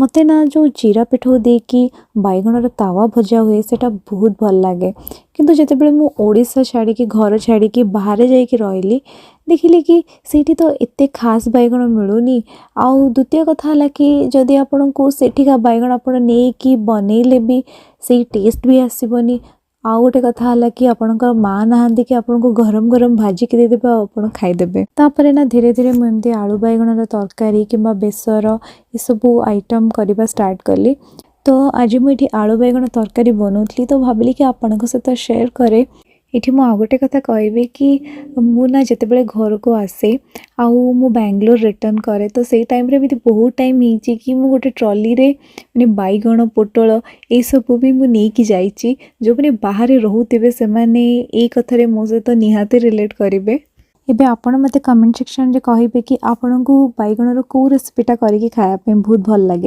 ମୋତେ ନା ଯେଉଁ ଜିରା ପିଠଉ ଦେଇକି ବାଇଗଣର ତାୱା ଭଜା ହୁଏ, ସେଇଟା ବହୁତ ଭଲ ଲାଗେ। କିନ୍ତୁ ଯେତେବେଳେ ମୁଁ ଓଡ଼ିଶା ଛାଡ଼ିକି, ଘର ଛାଡ଼ିକି ବାହାରେ ଯାଇକି ରହିଲି, ଦେଖିଲି କି ସେଇଠି ତ ଏତେ ଖାସ୍ ବାଇଗଣ ମିଳୁନି। ଆଉ ଦ୍ୱିତୀୟ କଥା ହେଲା କି ଯଦି ଆପଣଙ୍କୁ ସେଠିକା ବାଇଗଣ ଆପଣ ନେଇକି ବନେଇଲେ ବି ସେଇ ଟେଷ୍ଟ ବି ଆସିବନି। ଆଉ ଗୋଟେ କଥା ହେଲା କି ଆପଣଙ୍କର ମା' ନାହାନ୍ତି କି ଆପଣଙ୍କୁ ଗରମ ଗରମ ଭାଜିକି ଦେଇଦେବେ ଆଉ ଆପଣ ଖାଇଦେବେ। ତାପରେ ନା ଧୀରେ ଧୀରେ ମୁଁ ଏମିତି ଆଳୁ ବାଇଗଣର ତରକାରୀ କିମ୍ବା ବେସର, ଏସବୁ ଆଇଟମ୍ କରିବା ଷ୍ଟାର୍ଟ କଲି। ତ ଆଜି ମୁଁ ଏଠି ଆଳୁ ବାଇଗଣ ତରକାରୀ ବନଉଥିଲି, ତ ଭାବିଲି କି ଆପଣଙ୍କ ସହିତ ସେୟାର କରେ। ଏଠି ମୁଁ ଆଉ ଗୋଟେ କଥା କହିବି କି ମୁଁ ନା ଯେତେବେଳେ ଘରକୁ ଆସେ ଆଉ ମୁଁ ବାଙ୍ଗଲୋର ରିଟର୍ନ କରେ, ତ ସେଇ ଟାଇମ୍ରେ ଏମିତି ବହୁତ ଟାଇମ୍ ହେଇଛି କି ମୁଁ ଗୋଟେ ଟ୍ରଲିରେ ମାନେ ବାଇଗଣ, ପୋଟଳ ଏଇସବୁ ବି ମୁଁ ନେଇକି ଯାଇଛି। ଯେଉଁମାନେ ବାହାରେ ରହୁଥିବେ, ସେମାନେ ଏଇ କଥାରେ ମୋ ସହିତ ନିହାତି ରିଲେଟ୍ କରିବେ। ଏବେ ଆପଣ ମୋତେ କମେଣ୍ଟ ସେକ୍ସନରେ କହିବେ କି ଆପଣଙ୍କୁ ବାଇଗଣର କେଉଁ ରେସିପିଟା କରିକି ଖାଇବା ପାଇଁ ବହୁତ ଭଲ ଲାଗେ।